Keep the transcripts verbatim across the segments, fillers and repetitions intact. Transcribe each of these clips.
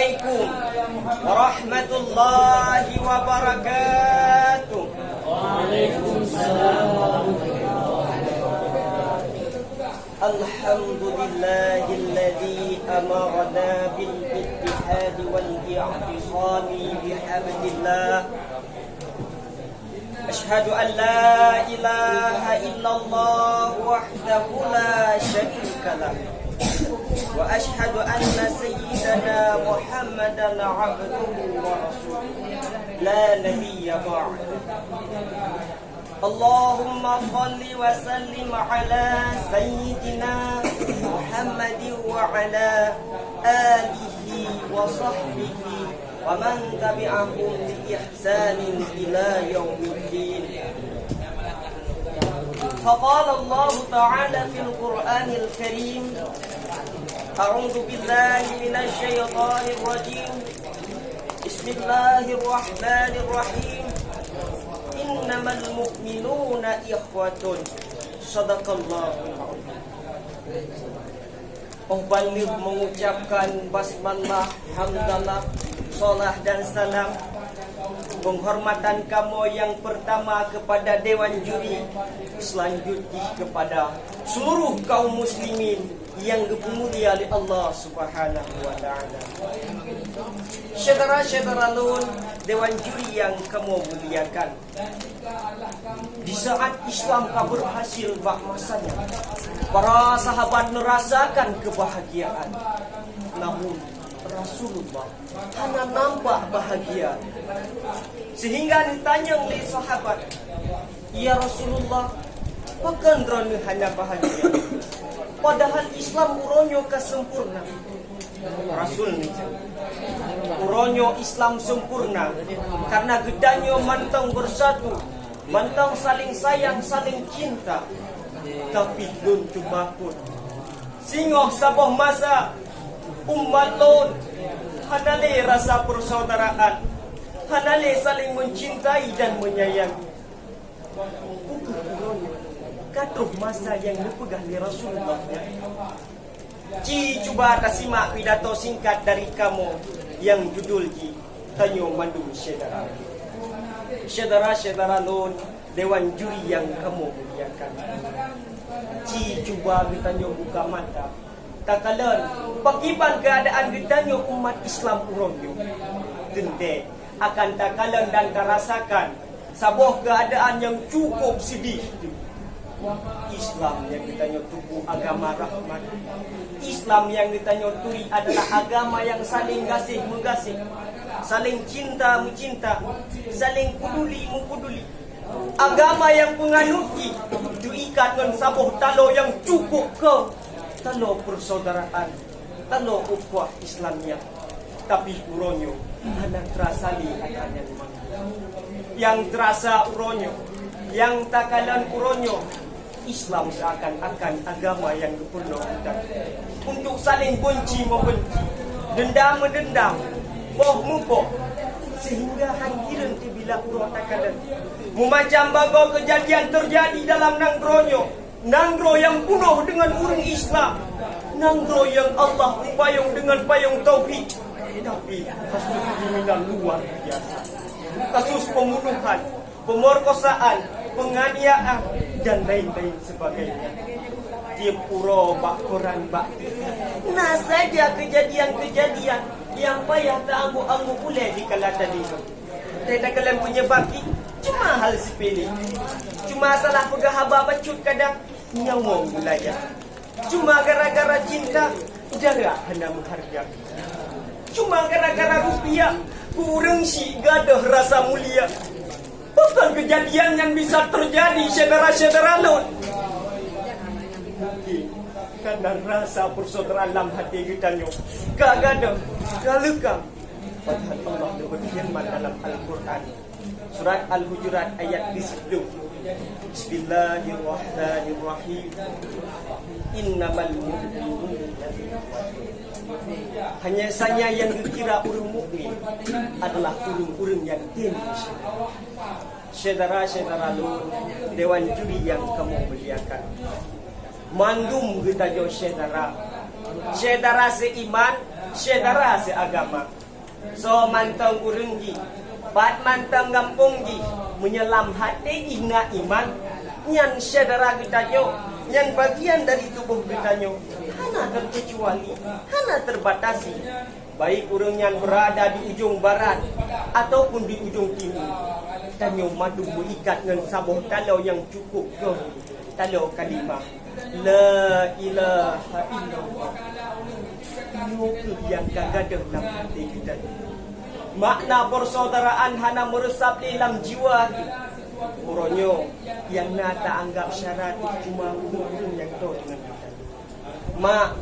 Assalamualaikum warahmatullahi wabarakatuh. Alhamdulillahilladzi amarna bil ittihadi wal i'tisami bihablillah. Asyhadu an la ilaha illallah wahdahu la syarika lah. Wa asyhadu anna sayyidana Muhammadan abduhu wa rasuluh. La nabiyya ba'dah. Allahumma shalli wa sallim ala sayyidina Muhammadin wa ala alihi wa sahbihi wa man tabi'ahum bi ihsanin ila yaumiddin. Faqala Allahu ta'ala fil Qur'anil Karim, a'udzu billahi minasy syaithanir rajim. Bismillahirrahmanirrahim. Innamal mu'minuna ikhwatun. Sadaqallahul adzim. Óh ban lheueh mengucapkan basmalah, hamdalah, shalah dan salam, penghormatan kamoe yang pertama kepada dewan juri, selanjutnya kepada seluruh kaum muslimin yang geupeumulia lé Allah Subhanahu wa Ta'ala. Syedara-syedara lôn, dewan juri yang kamoe muliakan. Di saat Islam ka berhasil bak masa nyan, para sahabat neurasakan kebahagiaan. Namun, Rasulullah hana nampak bahagia. Sehingga neutanyong lé sahabat, "Ya Rasulullah, pakon droeneuh hana bahagia? Padahal Islam uroe nyoe ka sempurna." Rasul neujaweueb, "Uroe nyoe Islam sempurna karena geutanyoe mantong bersatu, mantong saling sayang, saling cinta. Tapi lôn teumakot, singoh saboh masa umat lôn hana lé rasa persaudaraan, hana lé saling mencintai dan menyayangi." Ka troh masa nyang neupeugah lé Rasulullah nyan. Ci cuba tasimak pidato singkat dari kamoe nyang judul jih Tanyoe Mandum Syedara. Syedara-syedara lôn, dewan juri nyang kamoe muliakan. Ci cuba geutanyoe buka mata, takalon pakriban keuadaan geutanyoe umat Islam uroe nyoe. Teuntée akan takalon dan tarasakan saboh keuadaan nyang cukup seudeh. Islam nyang geutanyoe tuku agama rahmat. Islam nyang geutanyoe turi adalah agama nyang saléng gaséh meugaséh, saléng cinta meucinta, saléng peuduli meupeduli. Agama nyang peunganut jih teuikat ngon saboh taloe nyang cukup keu taloe persaudaraan, taloe ukhuwah Islamiyah. Tapi uroe nyoe hana teurasa lé akan nyan. Nyang teurasa uroe nyoe, nyang takalon uroe nyoe, Islam seakan-akan agama nyang geupeurunoe geutanyoe untuk saléng beunci meubeunci, deundam meudeundam, boh meuboh, sehingga han hireuen teuh bila uroe takalon meumacam bagoe keujadian teujadi dalam nanggroe nyoe. Nanggroe nyang peunoh deungon ureuëng Islam, nanggroe nyang Allah peupayong deungon payong tauhid, tapi kasus kriminal luar biasa. Kasus pembunuhan, pemerkosaan, penganiayaan, dan lain-lain sebagainya. Tiep uroe bak koran, bak T V, na saja kejadian-kejadian nyang payah ta-anggôk-anggôk ulée dikala tadi. Teuka keuleuen peunyeubab jih cuma hal sipele. Cuma salah peugah haba bacut kadang nyawöng geulayang. Cuma gara-gara cinta, jarak hana meuhareuga. Cuma gara-gara rupiah, ureuëng syiek gadôh rasa mulia. Pakon keujadian nyan bisa teujadi, syedara-syedara lôn? Mungkin karena rasa persaudaraan lam até geutanyoe ka gadôh, ka leukang. Padahal Allah geupeufeureuman dalam Al-Qur'an, surat Al-Hujurat ayat ke sepuluh, "Bismillahirrahmanirrahim. Innamal mu'minuna ikhwatun." Hanya saja nyang geukira ureuëng mukmin adalah ureuëng-ureuëng nyang tem. Syedara-syedara lôn, dewan juri nyang kamoe muliakan. Mandum geutanyoe syedara. Syedara seiman, Syedara seagama, soe mantong ureuëng jih, pat mantong gampông jih, meunyoe lam até jih na iman, nyan syedara geutanyoe, nyan bagian dari tuboh geutanyoe, hana terkecuali, hana terbatasi. Baik ureuëng nyan beurada di ujong barat ataupun di ujong timu, tanyoe mandum meuikat ngon saboh taloe nyang cukôp göt, taloe kalimah La ilaha illallah. Nyoe keuh nyang ka gadôh lam até geutanyoe. Makna persaudaraan hana meureusap lé lam jiwa geuh. Uroe nyoe nyang na taanggab syara cuma ureuëng nyang toe deungon geutanyoe. Mak,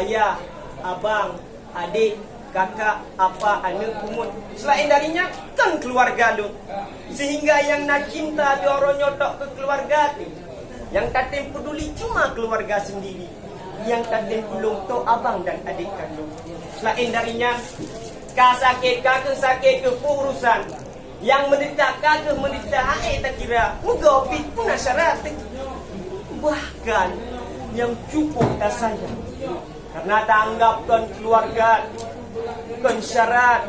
ayah, abang, adék, kakak, apa, aneuëk, pungut. Seulaén dari nyan, kon keuluwarga lôn. Sehingga nyang na cinta di uroe nyoe tok keu keuluwarga teuh. Nyang tatem peuduli cuma keuluwarga seundiri. Nyang tatem tulông tok abang dan adék kandông. Seulaén dari nyan, ka sakét, ka keuh sakét keuh peue urusan. Nyang meundeurita ka keuh meundeurita, hana takira. Meugoe pih peue na syarat. Bahkan nyang cukôp tasayang. Karena taanggab kon keuluwarga, kon syarat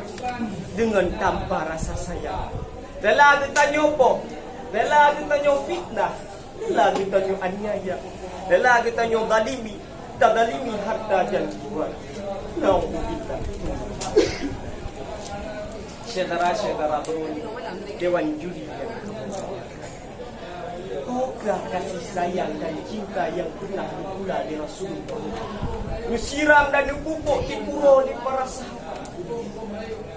deungon tanpa rasa sayang. Rela geutanyoe poh, rela geutanyoe fitnah, rela geutanyoe aniaya, rela geutanyoe zalimi, tazalimi harta dan jiwa. Naudzubillah. Syedara-syedara lôn, dewan juri nyang Oh ka kasih sayang dan cinta nyang pernah geupula lé Rasulullah. Geusiram dan geupupuk di uroe lé para sahabat.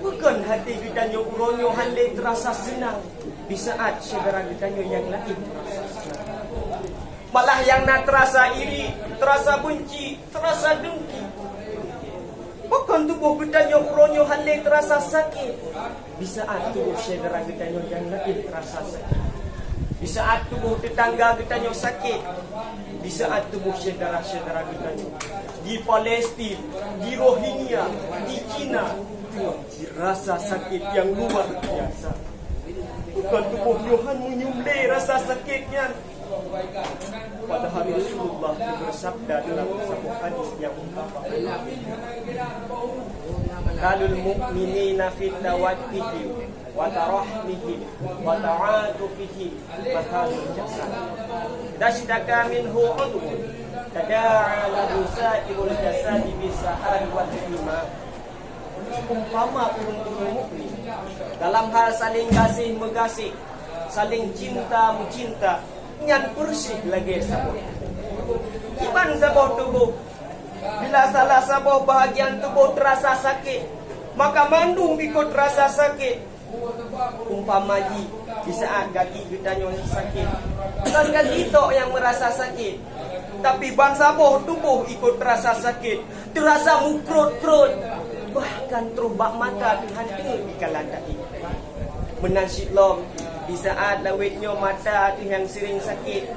Bukon até geutanyoe uroe nyoe hana lé teurasa seunang, di saat syedara geutanyoe nyang laén teurasa seunang. Malah nyang na teurasa iri, teurasa beunci, teurasa dengki. Bukon tuboh geutanyoe uroe nyoe hana lé teurasa sakét. Di saat tuboh syedara geutanyoe nyang laén teurasa sakét. Di saat tuboh teutangga geutanyoe sakét. Di saat tuboh syedara-syedara geutanyoe di Palestina, di Rohingya, di Cina, teurasa sakét nyang luar biasa. Bukon tuboh nyoe hana meunyeum lé rasa sakét nyan. Padahai Rasulullah beusabda dalam saboh hadis nyang muttafaqun alaih, "Matsalul mu'minina fi tawaddihim wa tarahumihim wa ta'atufihim matsalul jasad. Idza sytaka minhu 'udwun, tada'a lahu sa'irul jasadi bis sahari wal humma." Umpama ureuëng-ureuëng mukmin dalam hal saling gaséh meugaséh, saling cinta meucinta, nyan peureusih lagée saboh tuboh. Kiban saboh tuboh, bila salah saboh bahagian tuboh teurasa sakét, maka mandum ikot rasa sakét. Umpama jih, di saat gaki geutanyoe sakét, kon gaki tok nyang meurasa sakét, tapi ban saboh tuboh ikot rasa sakét, teurasa mukrot-krot, bahkan troh bak mata teuh hana teungeut dikala taék. Meunan cit lom, di saat lawét nyoe mata teuh nyang sering sakét,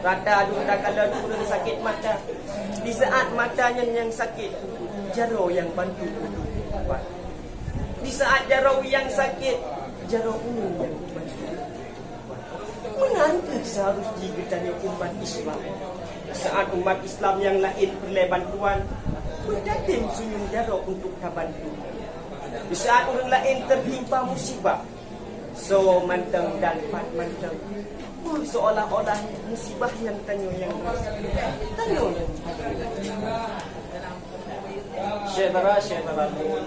rata dum takalon ureuëng sakét mata. Di saat mata nyan nyang sakét, jaroe nyang bantu untuk ubat. Di saat jaroe nyang sakét, jaroe ureuëng nyang bantu. Meunan kheueh seharus jih geutanyoe umat Islam. Saat umat Islam nyang laén peureulée bantuan, beutatem sunyueng jaroe untuk tabantu. Di saat ureuëng laén teutimpa musibah, soe mantong dan pat mantong, seolah-olah musibah nyan tanyoe nyang rasa. Tanyoe nyang Syedara-syedara lôn,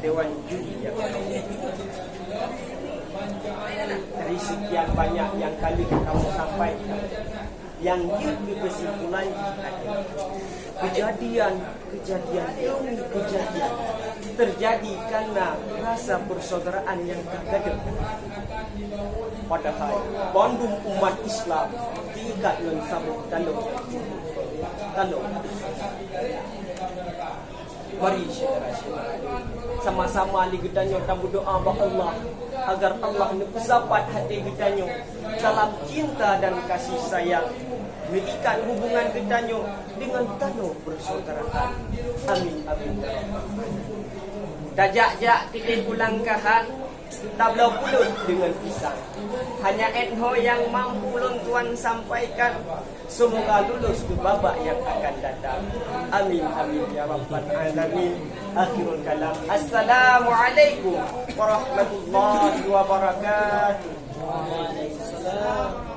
dewan juri nyang, dari sekian banyak nyang ka lheueh kamoe sampaikan, nyang jeuet keu keusimpulan jih adalah keujadian-keujadian demi keujadian teujadi kareuna rasa persaudaraan nyang ka gadôh. Padahai bandum umat Islam teuikat ngon saboh taloe, taloe. Mari, syedara-syedara, sama-sama lé geutanyoe tameudoá bak Allah, agar Allah neupeusapat até geutanyoe dalam cinta dan kasih sayang, neuikat hubungan geutanyoe deungon tanoh persaudaraan. Amin, amin, ya rabbal alamin. Tajak-jak titik ulangkahan, tabloe pulut deungon pisang. Hanya 'et nyoe nyang mampu lôn tuan sampaikan. Semoga lulus ke babak yang akan datang. Amin, amin, ya rabbal alamin. Akhirul kalam. Assalamualaikum warahmatullahi wabarakatuh. Waalaikumsalam.